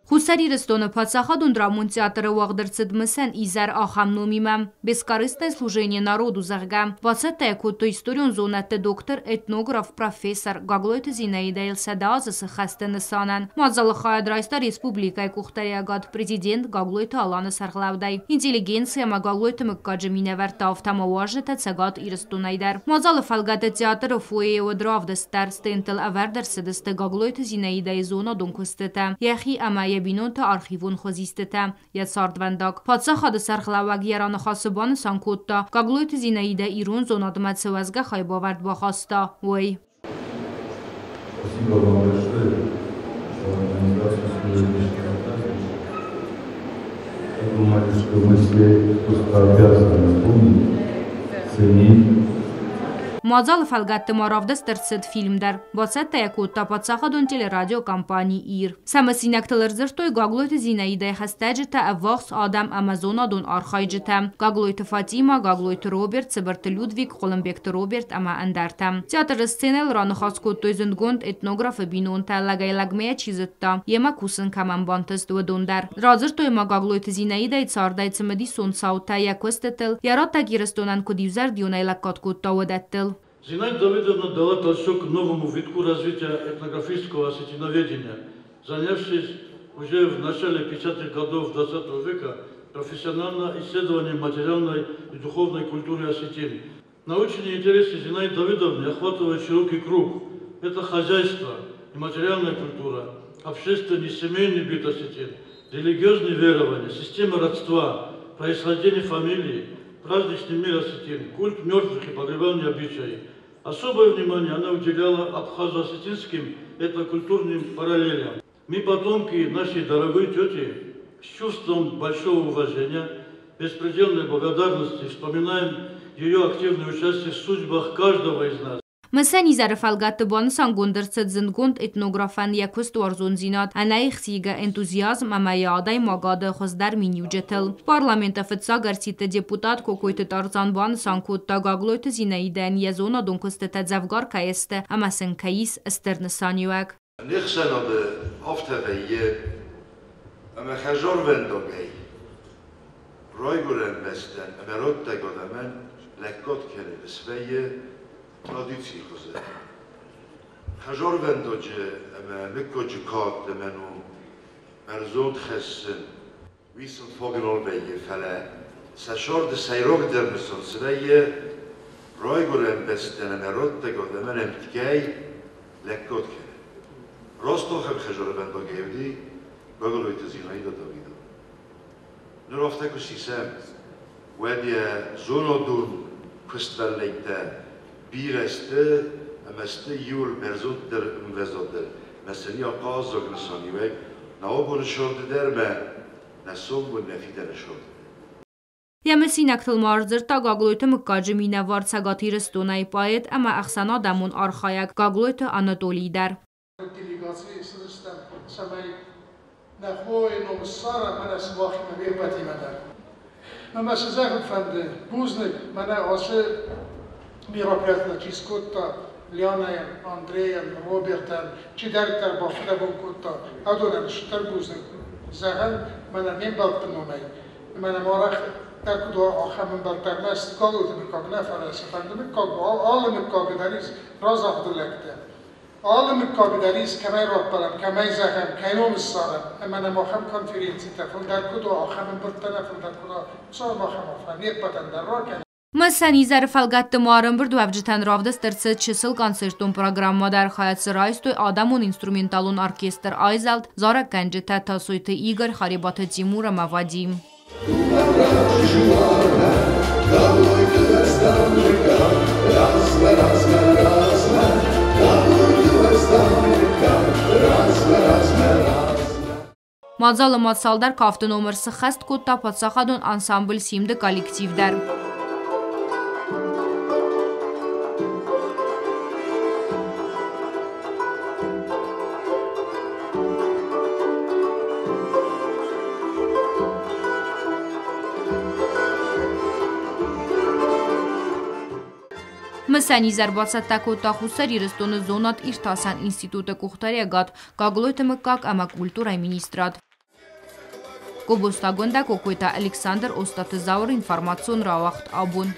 Хуссар Ирыстоны паддзахадон драмон театры уагъд ӕрцыд мысӕн изӕр ахӕм номимӕ «Бескорыстное служение народу», зӕгъгӕ. Бацӕттӕ йӕ кодтой историон зонӕдты доктор, этнограф, профессор Гаглойты Зинаидӕйыл 100 азы сыххӕсты нысанӕн. Мадзалы хайад райста республикӕйы къухдариуӕгад президент Гаглойты Аланы сӕргълӕудӕй. Интеллигенци ӕмӕ Гаглойты мыггаджы минӕвӕрттӕ, афтӕ ма уазджытӕ Цӕгат Ирыстонӕй дӕр. Мадзалы фӕлгӕты театры фойейы уыд равдыст дӕр. Стендтыл ӕвӕрд ӕрцыдысты Гаглойты Зинаидӕйы зонадон куыстытӕ, йӕхи ӕмӕ йӕ бинонты архивон хуызистытӕ, йӕ цардвӕндаг. Паддзахады сӕргълӕууӕг йӕ раныхасы банысан кодта, Гаглойты Зинаидӕ ирон зонадмӕ цы уӕзгӕ хайбавӕрд бахаста, уый. Спасибо вам большое за организацию сегодняшнего праздника. Я думаю, что мы все просто обязаны помнить, ценить. Мадзалы фӕлгӕтты ма равдыст ӕрцыд фильм дӕр. Бацӕттӕ йӕ кодта паддзахадон телерадиокомпани «Ир». Сӕ мысинӕгтыл ӕрдзырдтой Гаглойты Зинаидӕйы хӕстӕджытӕ, ӕввахс адӕм ӕмӕ зонадон архайджытӕ: Гаглойты Фатима, Гаглойты Роберт, Цыбырты Людвиг, Хъуылымбегты Роберт ӕмӕ ӕндӕртӕ. Театры сценӕйыл раныхас кодтой зындгонд этнографы бинонтӕ, лӕгӕй-лӕгмӕ чи зыдта, йемӕ кусын кӕмӕн бантыст, уыдон дӕр. Радзырдтой ма Гаглойты Зинаидӕйы цардӕй цымыдисон цаутӕ, йӕ куыстытыл, йӕ раттӕг Ирыстонӕн куыд иузӕрдионӕй лӕггад кодта, уыдӕттыл. Зинаида Давидовна дала толчок новому витку развития этнографического осетиноведения, занявшись уже в начале 50-х годов XX века профессионально исследованием материальной и духовной культуры осетин. Научные интересы Зинаиды Давидовны охватывают широкий круг. Это хозяйство и материальная культура, общественный и семейный быт осетин, религиозные верования, система родства, происхождение фамилии, праздничный мир осетин, культ мертвых и погребальные обычаи. Особое внимание она уделяла абхазо-осетинским этнокультурным параллелям. Мы, потомки нашей дорогой тети, с чувством большого уважения, беспредельной благодарности вспоминаем ее активное участие в судьбах каждого из нас. Мысӕн изӕры фӕлгӕтты банысангонд ӕрцыд зындгонд этнографӕн йӕ куыстуарзондзинад, ӕнӕихсийгӕ энтузиазм ӕмӕ йӕ адӕймагады хуыздӕр миниуджытыл. Парламенты фыццаг ӕрсидты депутат Кокойты Тарзан банысан кодта, Гаглойты Зинаидӕйӕн йӕ зонадон куыстытӕ дзӕвгар кӕй сты ӕмӕ сын кӕй ис стыр нысаниуӕг. Не хсӕнады афтӕ вӕййы, ӕмӕ хӕдзарвӕндагӕй райгуырӕн бӕстӕн ӕмӕ раттӕг адӕмӕн лӕггад кӕнын свӕййы традицийы хуызы. Хӕдзарвӕндаджы ӕмӕ мыггаджы кад ӕмӕ ном бӕрзонд хӕссын, уый сын фаг нал вӕййы, фӕлӕ сӕ царды сӕйрагдӕр нысан цы вӕййы райгуырӕн бӕстӕн ӕмӕ раттӕг адӕмӕн ӕмткӕй лӕггад кӕнын. Раст ахӕм хӕдзарвӕндагӕй уыди Гаглойты Зинаида Давидовна. Ныр афтӕ куы сисӕм, уӕд йӕ зонадон куыствӕллӕйттӕ бирӕ сты ӕмӕ сты иуыл бӕрзонддӕр ӕмвӕзаддӕр. Мӕ сын ахъаззаг нысаниуӕг нӕ абоны царды дӕр мӕ нӕ сомбон, нӕ фидӕны царды. Йӕ мысинӕгтыл ма ӕрдзырдта Гаглойты мыггаджы минӕвар Цӕгат Ирыстонӕй, поэт ӕмӕ ӕхсӕнадӕмон архайӕг Гаглойты Анатолий дӕр. Делегацийы цыдыстӕм, цӕмӕй нӕ хойы ном ссарӕм мӕнӕ сымахимӕ не ппӕтимӕ дӕр. Мӕ цы зӕгъын фӕнды, бузныг, мӕнӕ ацы мероприятие чи скодта, Лианӕйӕн, Андрейӕн, Робертӕн, чидӕриддӕр бафыдӕбон кодта, адонӕн стыр бузныг зӕгъӕн мӕнӕ ме мбӕлтты номӕй. Мӕнӕ ма арӕх дӕр куыд ахӕм ӕмбӕлттӕ ӕрмӕст Гаглойты мыггаг нӕ, фӕлӕ цыфӕнды мыггаг, алы мыггаджы дӕр ис разагъды лӕгтӕ. Алы мыггаджы дӕр ис, кӕмӕй раппӕлӕм, кӕмӕй зӕгъӕм, кӕй ном ссарӕм, ӕмӕ нӕм ахӕм конференцитӕ фылдӕр куыд уа, ахӕм ӕмбырдтӕ нӕ фылдӕр куыд уа, Хуыцау ахӕм арфӕ не ппӕтӕн дӕр ракӕнӕд. Мысӕн изӕры фӕлгӕтты ма ӕрӕмбырдуӕвджытӕн равдыст ӕрцыд чысыл концертон программӕ дӕр. Хайад дзы райстой адӕмон инструменталон оркестр «Айзӕлд», зарӕггӕнджытӕ Тасойты Игорь, Харебаты Тимур ӕмӕ Вадим. Размӕ, размӕ, размӕ, Гаглойты уӕздан мыггаг, размӕ, размӕ, размӕ. Мадзалы ма цалдӕр кафты номыр сыххӕст кодта паддзахадон ансамбль «Симд»-ы коллектив дӕр. Мысӕн изӕр бацӕттӕ кодта Хуссар Ирыстоны зонад-иртасӕн институты къухдариуӕгад, Гаглойты мыггаг ӕмӕ культурӕйы министрад. Гобозты Агуындӕ, Кокойты Александр, Остъаты Зауыр, информацион рауагъд «Абон».